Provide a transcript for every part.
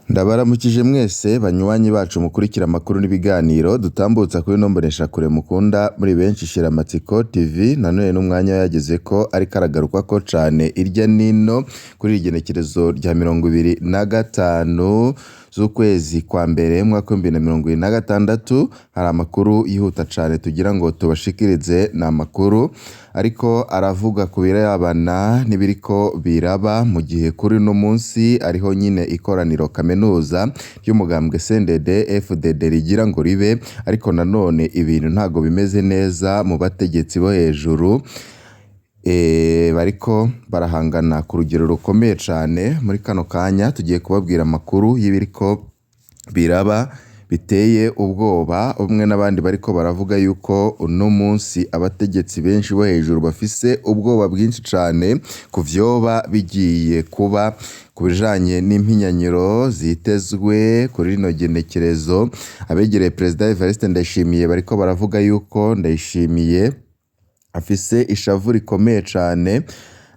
Ndabaramukije mwese banywanyi bacu mukurikira amakuru n'ibiganiro dutambutsa kuri ino mboneshakure mukunda muri benshi Shiramatsiko TV. Nanone n'umwanya yagezeko ariko aragarukwako cane irya nino kuri iri genekerezo rya 25 z'ukwezi kwa mbere umwaka w'2026. Hari amakuru yihuta cane tugira ngo tubashikirize. Ni amakuru ariko aravuga ku birabana n'ibiriko biraba mu gihe kuri uno munsi ariho nyine ikoraniro kaminuza ry'umugambwe CNDD FDD rigira ngo ribe, ariko nanone ibintu ntago bimeze neza mu bategetsi bo hejuru, bariko barahangana ku rugero rukomeye cane. Muri kano kanya tugiye kubabwira amakuru y'ibiriko biraba biteye ubwoba, bamwe n'abandi bariko baravuga yuko uno munsi abategetsi benshi bo hejuru bafise ubwoba bwinshi cane ku vyoba bigiye kuba ku bijanye n'impinyanyuro zitezwe kuri rino genekerezo. Abegereye Perezida Evariste Ndayishimiye bariko baravuga yuko Ndayishimiye afise ishavu rikomeye cane.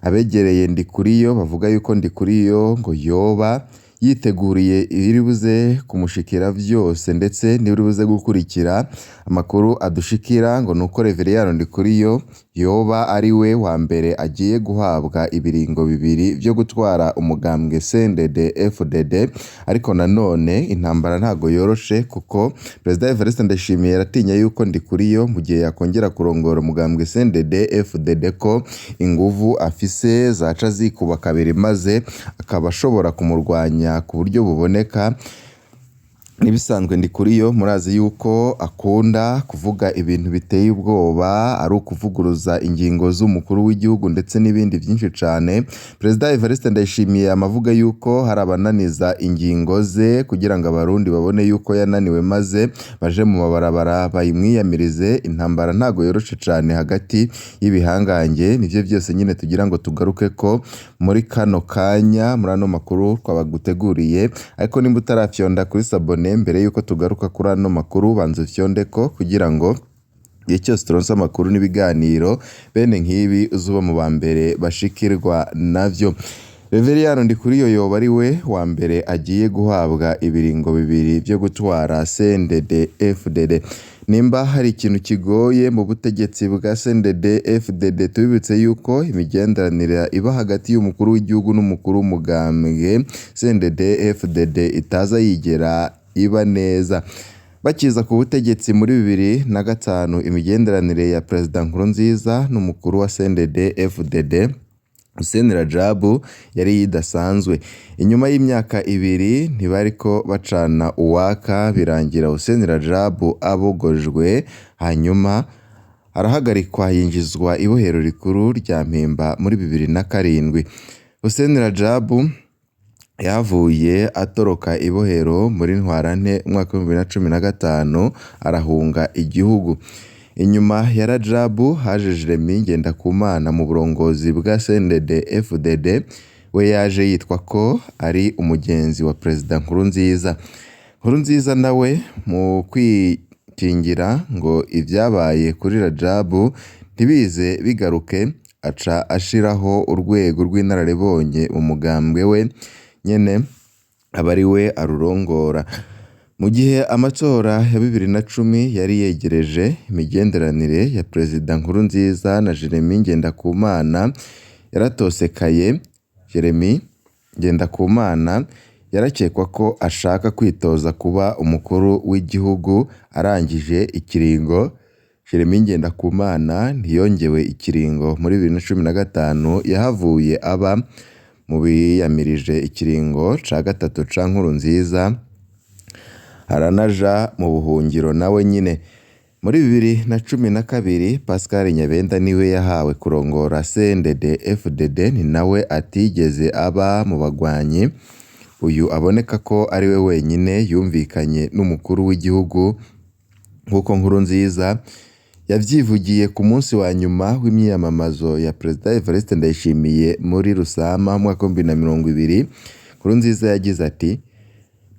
Abegereye Ndikuriyo bavuga yuko Ndikuriyo ngo yoba yiteguriye ibiribuze kumushikira vyose ndetse n'ibiribuze gukurikira. Amakuru adushikira ngo nuko Reveriyano Ndikuriyo yoba ari we wa mbere agiye guhabwa ibiringo bibiri vyo gutwara umugambwe CNDD FDD, ariko nanone intambara ntago yoroshe kuko Perezida Evariste Ndayishimiye aratinya yuko Ndikuriyo mu gihe yakongera kurongora umugambwe CNDD FDD ko inguvu afise zaca zikuba kabiri maze akaba ashobora kumurwanya ku buryo buboneka. N'ibisanzwe Ndikuriyo murazi yuko akunda kuvuga ibintu biteye ubwoba, ari ukuvuguruza ingingo z'umukuru w'igihugu ndetse n'ibindi vyinshi cane. Perezida Evariste Ndayishimiye yama yuko hari abananiza ingingo ze kugira ngo abarundi babone yuko yananiwe maze baje mu mabarabara bayimwiyamirize. Intambara ntago yoroshe cane hagati y'ibihangange, nivyo vyose nyene tugira ngo tugarukeko muri kano kanya muri ano makuru twabaguteguriye. Ariko nimba utarafyonda kuri sabone mbere yuko tugaruka kuri ano makuru, banza ufyondeko kugira ngo igihe cyose turonse amakuru n'ibiganiro bene nk'ibi uzoba mu ba mbere bashikirwa navyo. Reveriyano Ndikuriyo yoba ari we wa mbere agiye guhabwa ibiringo bibiri vyo gutwara CNDD FDD. Nimba hari ikintu kigoye mu butegetsi bwa CNDD FDD, tubibutse yuko imigenderanire iba hagati y'umukuru w'igihugu n'umukuru w'umugambwe CNDD FDD itaza yigera iba neza. Bakiza ku butegetsi muri 2005, imigenderanire ya Perezida Nkurunziza n'umukuru wa CNDD FDD Hussein Rajabu yari idasanzwe. Inyuma y'imyaka ibiri ntibariko bacana uwaka, birangira Hussein Rajabu abogojwe, hanyuma arahagarikwa yinjizwa ibohero rikuru rya Mpimba muri 2007. Hussein Rajabu yahavuye atoroka ibohero muri Ntwarante umwaka w'2015 arahunga igihugu. Inyuma ya Rajabu haje Jeremie Ngendakumana mu burongozi bwa CNDD FDD, we yaje yitwa ko ari umugenzi wa Perezida Nkurunziza. Nkurunziza nawe mu kwikingira ngo ivyabaye kuri Rajabu ntibize bigaruke, aca ashiraho urwego rw'inararibonye mu mugambwe we nyene aba ari we arurongora. Mu gihe amatora ya 2010 yari yegereje, imigenderanire ya Perezida Nkurunziza na Jeremie Ngendakumana yaratosekaye. Jeremie Ngendakumana yarakekwa ko ashaka kwitoza kuba umukuru w'igihugu arangije ikiringo. Jeremie Ngendakumana ntiyongewe ikiringo muri 2015, yahavuye aba mu biyamirije ikiringo ca gatatu ca Nkurunziza, aranaja mu buhungiro nawe nyene. Muri 2012 Pascal Nyabenda niwe yahawe kurongora CNDD FDD, ni nawe atigeze aba mu bagwanyi. Uyu aboneka ko ari we wenyine yumvikanye n'umukuru w'igihugu nk'uko Nkurunziza yavyivugiye ku munsi wa nyuma w'imyiyamamazo ya Perezida Evariste Ndayishimiye muri Rusama umwaka w'2020. Nkurunziza yagize ati: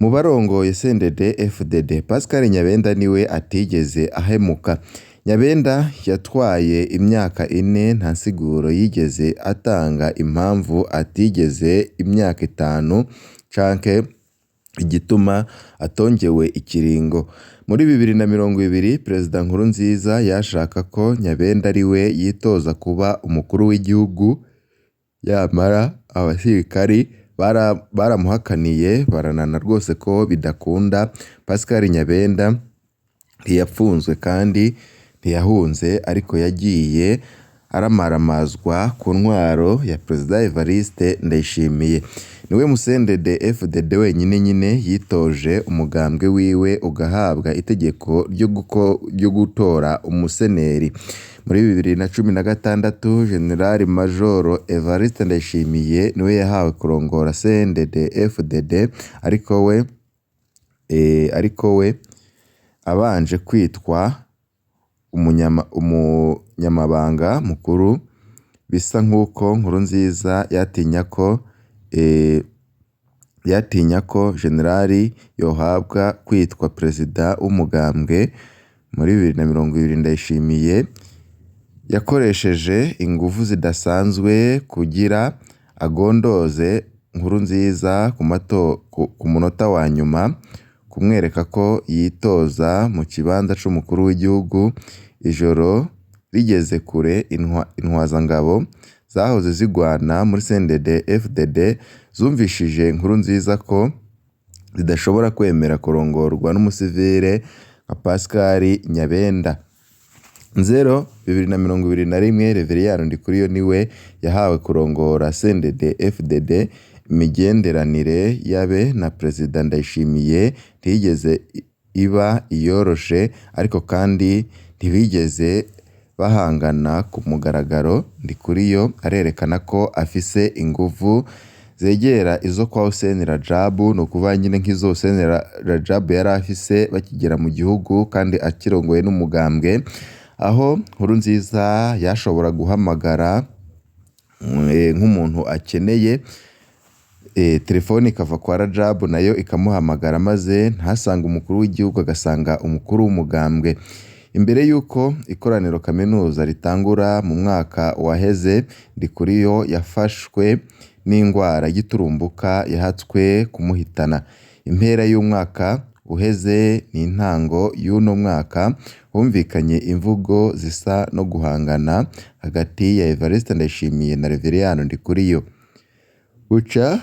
"Mu barongoye CNDD FDD, Pascal Nyabenda niwe atigeze ahemuka. Nyabenda yatwaye imyaka ine nta nsiguro yigeze atanga impamvu atigeze imyaka itanu canke igituma atongewe ikiringo. Muri 2020 Perezida Nkurunziza yashaka ko Nyabenda ariwe yitoza kuba umukuru w'igihugu, yamara abasirikari baramuhakaniye baranana rwose ko bidakunda. Pascal Nyabenda ntiyapfunzwe kandi ntiyahunze, ariko yagiye aramaramazwa ku ntwaro ya Perezida Evariste Ndayishimiye. Niwe mu CNDD FDD wenyine nyine yitoje umugambwe wiwe ugahabwa itegeko ryo gutora umuseneri. Muri 2016 General Major Evariste Ndayishimiye niwe yahawe kurongora CNDD FDD, ariko we abanje kwitwa umunyamabanga mukuru, bisa nk'uko Nkurunziza yatinya ko General yohabwa kwitwa perezida w'umugambwe. Muri 2020 Ndayishimiye yakoresheje inguvu zidasanzwe kugira agondoze Nkurunziza ku munota wa nyuma kumwereka ko yitoza mu kibanza c'umukuru w'igihugu. Ijoro rigeze kure intwazangabo zahoze zigwana muri CNDD FDD zumvishije Nkurunziza ko zidashobora kwemera kurongorwa n'umusivile nka Pascal Nyabenda. Nzero 2021 Reveriyani Ndikuriyo niwe yahawe kurongora CNDD FDD. Imigenderanire yabe na Perezida Ndayishimiye ntiyigeze iba iyoroshe, ariko kandi ntibigeze bahangana ku mugaragaro. Ndikuriyo arerekana ko afise inguvu zegera izo kwa Hussein Rajab, ni ukuvuga nyine nk'izo Hussein Rajab yari afise bakigera mu gihugu kandi akirongoye n'umugambwe, aho Nkurunziza yashobora guhamagara nk'umuntu akeneye, telefoni ikava kwa Rajab nayo ikamuhamagara, maze ntasange umukuru w'igihugu agasanga umukuru w'umugambwe. Imbere y'uko ikoraniro kaminuza ritangura mu mwaka waheze, Ndikuriyo yafashwe n'ingwara y'igiturumbuka yahatswe kumuhitana. Impera y'umwaka uheze n'intango y'uno mwaka humvikanye imvugo zisa no guhangana hagati ya Evariste Ndayishimiye na Reveriyani Ndikuriyo. Buca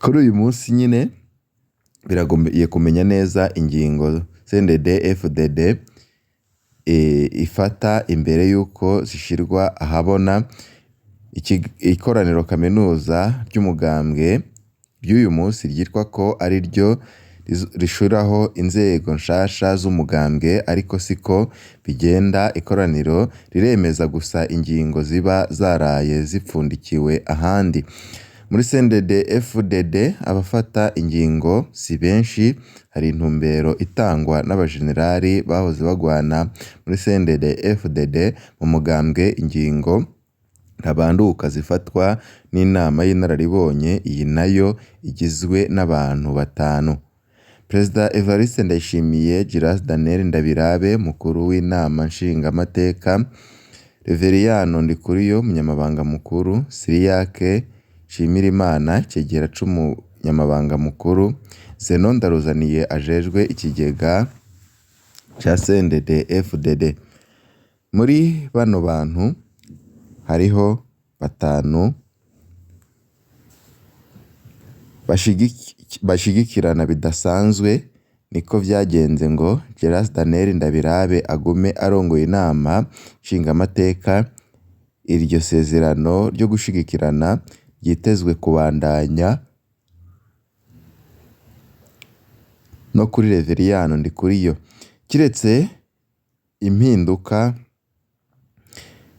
kuri uyu munsi nyine biragoye kumenya neza ingingo CNDD FDD ifata imbere y'uko zishirwa ahabona. Ikoraniro kaminuza ry'umugambwe ry'uyu munsi ryitwa ko ari ryo rishiraho inzego nshasha z'umugambwe, ariko siko bigenda. Ikoraniro riremeza gusa ingingo ziba zaraye zipfundikiwe ahandi. Muri CNDD FDD abafata ingingo si benshi, hari intumbero itangwa n'abajenerali bahoze bagwana muri CNDD FDD mu mugambwe. Ingingo ntabanduka zifatwa n'inama y'inararibonye, iyi nayo igizwe n'abantu batanu: Perezida Evariste Ndayishimiye, Giras Daniel Ndabirabe mukuru w'inama nshingamateka, Reveriyani Ndikuriyo umunyamabanga mukuru, Siriyake Nshimirimana icegera c'umunyamabanga mukuru, Zenon Ndaruzaniye ajejwe ikigega ca CNDD FDD. Muri bano bantu hariho batanu bashigikirana bidasanzwe. Niko vyagenze ngo Giras Daniel Ndabirabe agume arongoye inama nshingamateka. Iryo sezerano ryo gushigikirana ryitezwe kubandanya no kuri Reveriyani Ndikuriyo, kiretse impinduka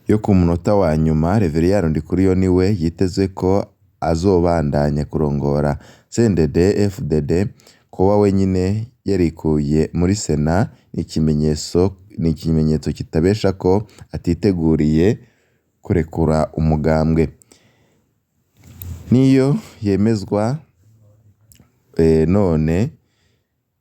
yo ku munota wa nyuma. Reveriyani Ndikuriyo niwe yitezwe ko azobandanya kurongora CNDD FDD. Kuba wenyine yarikuye muri sena ni ikimenyetso kitabesha ko atiteguriye kurekura umugambwe. Niyo yemezwa none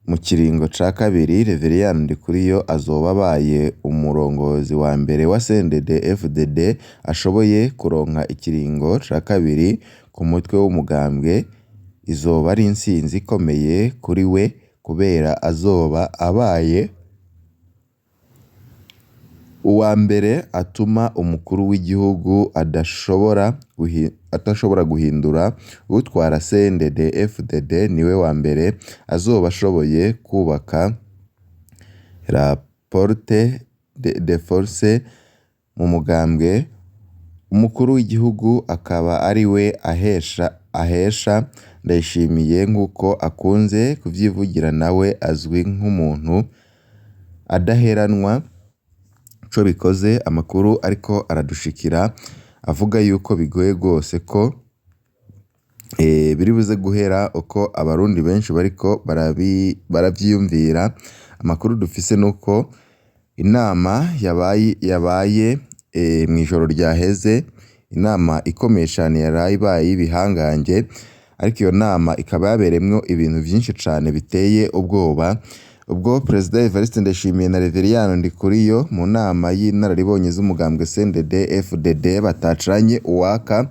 mu kiringo ca kabiri, Reveriyani Ndikuriyo azoba abaye umurongozi wa mbere wa CNDD FDD ashoboye kuronka ikiringo ca kabiri ku mutwe w'umugambwe. izoba ari intsinzi ikomeye kuri we kubera azoba abaye uwa mbere atuma umukuru w'igihugu adashobora guhindura utwara CNDD FDD, niwe wa mbere azoba ashoboye kubaka rapporte de force mu mugambwe, umukuru w'igihugu akaba ari we ahesha Ndayishimiye nk'uko akunze kuvyivugira, nawe azwi nk'umuntu adaheranwa. Ico bikoze amakuru ariko aradushikira avuga yuko bigoye rwose ko biri buze guhera uko abarundi benshi bariko baravyiyumvira. Amakuru dufise nuko inama yabaye mw'ijoro ryaheze, inama ikomeye cane yaraye ibaye y'ibihangange, ariko iyo nama ikaba yabereyemwo ibintu vyinshi cane biteye ubwoba. Ubwo Perezida Evariste Ndayishimiye na Reveriyano Ndikuriyo mu nama y'inararibonye z'umugambwe CNDD FDD batacanye uwaka,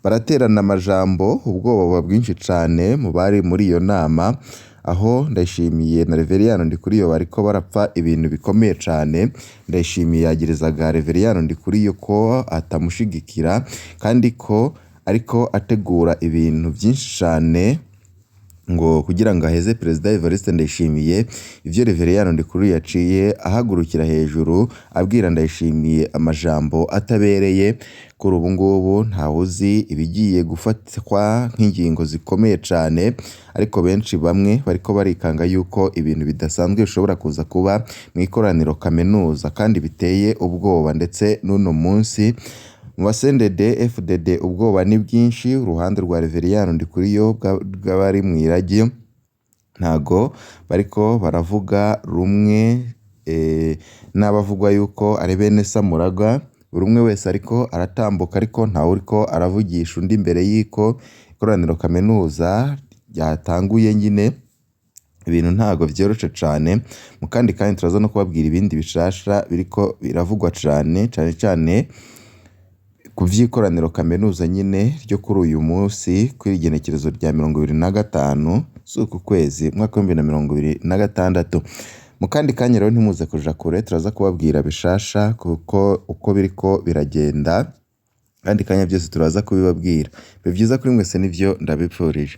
baraterana amajambo, ubwoba buba bwinshi cane mu bari muri iyo nama, aho Ndayishimiye na Reveriyano Ndikuriyo bariko barapfa ibintu bikomeye cane. Ndayishimiye yagirizaga Reveriyano Ndikuriyo ko atamushigikira kandi ko ariko ategura ibintu vyinshi cane ngo kugira ngo aheze Perezida Evariste Ndayishimiye. Ivyo Reveriyano Ndikuriyo yaciye ahagurukira hejuru abwira Ndayishimiye amajambo atabereye. Kuri ubu ngubu ntawuzi ibigiye gufatwa nk'ingingo zikomeye cane, ariko benshi bamwe bariko barikanga yuko ibintu bidasanzwe bishobora kuza kuba mw'ikoraniro kaminuza kandi biteye ubwoba. Ndetse n'uno munsi mu ba CNDD FDD ubwoba ni bwinshi, uruhande rwa Reveriyano Ndikuriyo bw'abari mw'iragi ntago bariko baravuga rumwe n'abavugwa yuko ari bene Samuragwa, buri umwe wese ariko aratambuka ariko ntawuriko aravugisha undi imbere y'iko ikoraniro kaminuza ryatanguye nyine. Ibintu ntago vyoroshe cane. Mu kandi kanya turaza no kubabwira ibindi bishasha biriko biravugwa cane, cane cane ku vy'ikoraniro kaminuza nyine ryo kuri uyu munsi kw'igenekerezo rya 25 z'uku kwezi umwaka w'2026. Mu kandi kanya rero ntimuze kuja kure, turaza kubabwira bishasha kuko uko biriko biragenda, kandi kanya vyose turaza kubibabwira. Bibe vyiza kuri mwese nivyo ndabipfurije.